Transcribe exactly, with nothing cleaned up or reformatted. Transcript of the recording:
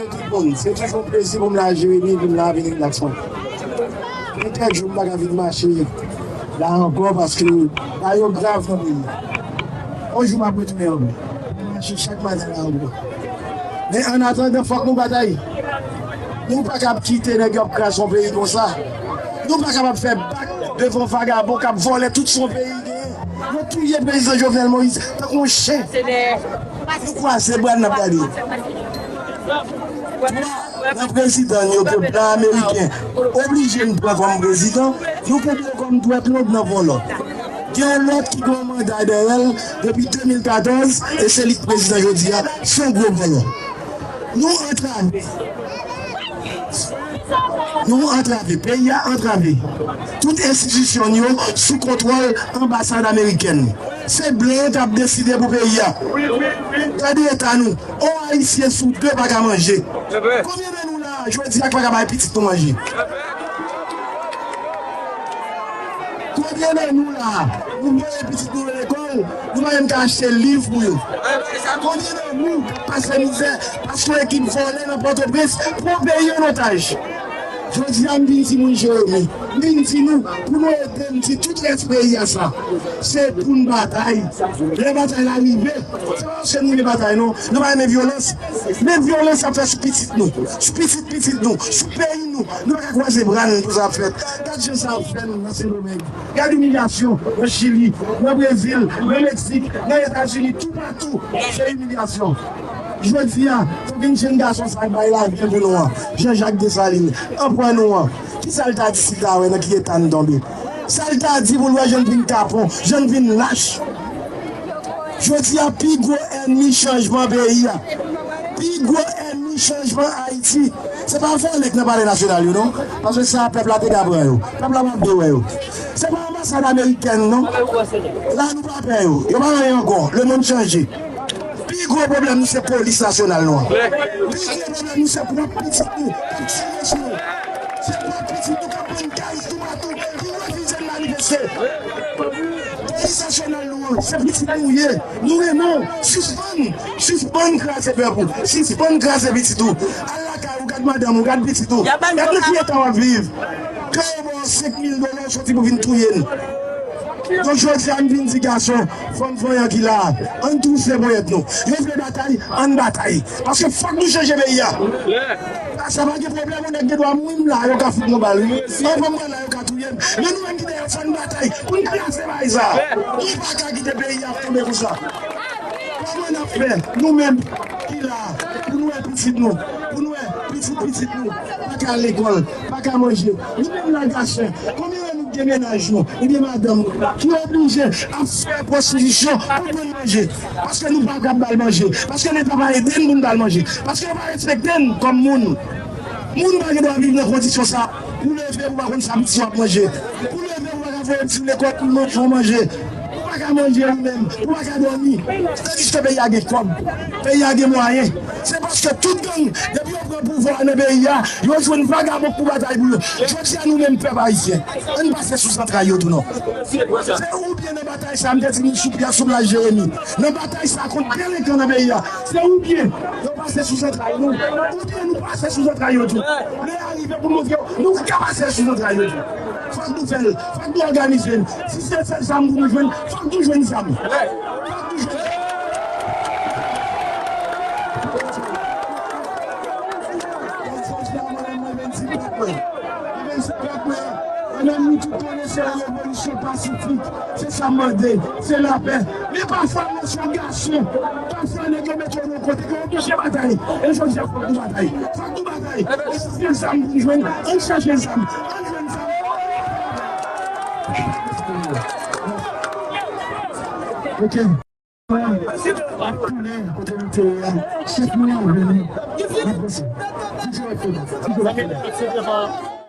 Tout moun, se toujou yon plezi pou m la Jeremi, vin la, vin rilaks mwen. Gen kèk jou m pa ka vin mache la ankò paske bagay yo grav nan peyi a. Yon jou m ap retounen ankò. M mache chak maten la ankò. Men annatandan, fòk nou batay. Nou pa kab kite nèg yo ap kraze yon peyi konsa. Nou pa kapab fè bak devan vagabon k ap vòlè tout sa yon peyi genyen. Yo touye prezidan Jovenel Moïse tankou yon chen. Nou kwaze bra n ap gade. Twa nan prezidan yo ke blan ameriken oblije n pran kòm prezidan, nou konte yo kòm dwèt long nan vòlò. Gen yon lòt ki gen yon manda dèyè l depi de mil katòz, e se li k prezidan jodi a, se yon gwo vòlò. Nou antrave. Nou antrave. Peyi a antrave. Tout enstitisyon n yo sou kontwòl anbasad amerikèn. Se blan yo k ap deside pou peyi a. Gade eta nou. On Ayisyen sou de pa ka manje. Konbyen nan nou la a, jodi a, k pa ka bay pitit nou manje? Konbyen nan nou la a, nou voye pitit nou lekòl, nou pa menm ka achte liv pou yo? Konbyen nan nou pase mizè paske yon ekip vòlè nan Pòtoprens pran peyi an otaj? Jodi a, m vin di moun Jeremi, m vin di nou, pou nou ede m di tout rès peyi a sa. Se pou n batay. Lè batay la rive, se pa paske nou renmen batay non, nou pa renmen vyolans. Men vyolans ap fèt sou pitit nou, sou pitit pitit nou, sou peyi nou. Nou pa ka kwaze bra n pou sa ap fèt. Gad jan sa ap fè n nan Sendomeng. Gad imilyasyon nan Chili, nan Brezil, nan Meksik, nan Etazini, toupatou, se imilyasyon. Jodi a, fòk yon jenn gason sa k bay lavi l pou nou an, Jean Jacques Dessalines, anpwen nou an, kisa l ta di si l ta wè nan ki eta n tonbe? Sa l ta di pou l wè jan n vin kapon, jan n vin lach? Jodi a, pi gwo ènmi chanjman peyi a, pi gwo ènmi chanjman Ayiti, se pa vòlè k nan Palè Nasyonal yo non, paske sa pèp la te ka pran yo, pèp la p ap vle wè yo. Se pa anbasad amerikèn non, la nou pa pè yo, yo pa anyen ankò, lemonn chanje. Pi gwo pwoblèm nou se polis nasyonal nou an. Pi gwo pwoblèm nou se pwòp pitit nou k ap tire sou nou. Se pwòp pitit nou k ap pran gaz toupatou, ki refize n manifeste. Polis nasyonal nou an, se pitit nou ye. Nou renmen w. Sispann, sispann kraze pèp ou. Sispann kraze pitit ou. Al lakay ou, gad madanm ou, gad pitit ou. Gad nan ki eta w ap viv. Ke yo ba w senk mil dola, w soti pou vin touye n. Donk jodi a, m vin di gason, fanm vanyan ki la a, ann twouse ponyèt nou. Yo vle batay, ann batay. Paske fòk nou chanje peyi a. Sa pa gen pwoblèm, yon nèg gen dwa mouri, m la, yo ka fout mwen bal, wi. Yon fanm mwen la, yo ka touye m. Men nou menm ki dèyè, fò n batay pou n kraze bagay sa. Nou pa ka kite peyi a tonbe konsa. Kòman n ap fè, nou menm ki la, pou nou wè pitit nou, pou nou wè pitit pitit nou pa ka al lekòl, pa ka manje? Nou menm la gason, konbyen nan nou gen mennaj nou, oubyen madanm nou, ki oblije ap fè pwostitisyon pou jwenn manje? Paske nou pa kab ba l manje, paske Leta pa ede n pou n ba l manje, paske yo pa respekte n kòm moun. Moun pa gen dwa viv nan kondisyon sa, pou leve, pou pa konn sa pitit w ap manje, pou leve, pou pa ka voye pitit w lekòl pou manje, pou manje, pou pa ka manje ou menm, pou pa ka dòmi. Tandiske peyi a gen kòb, peyi a gen mwayen. Se paske tout gang, depi yo pran pouvwa a nan peyi a, yo jwenn vagabon pou batay pou yo. Jodi a, nou menm pèp ayisyen, ann pase sou zantray yo tou non. Se oubyen nan batay sa, m te di nou sou plas, sou plas Jeremi, nan batay sa kont delenkan nan peyi a, se oubyen yo pase sou zantray nou, oubyen nou pase sou zantray yo tou. Lè a rive pou n montre yo, nou ka pase sou zantray yo tou. Fòk nou fè l, fòk nou òganize n. Si se sèl zam pou nou jwenn, fòk nou jwenn zam. Fòk nou jwenn zam. Mwen menm, nou tout konnen se yon revolisyon pasifik. Se sa m mande, se lapè. Men pafwa, lè se yon gason, pafwa nèg yo mete w nan yon kote ke w oblije batay. E jodi a, fòk nou batay. Fòk nou batay. E si se zam pou n jwenn, ann chèche zam. Ann jwenn zam. Ok. Ap tounen kote nou te ye a. Chèf nou an vini. N ap pase. Di direktèman. Di direktèman.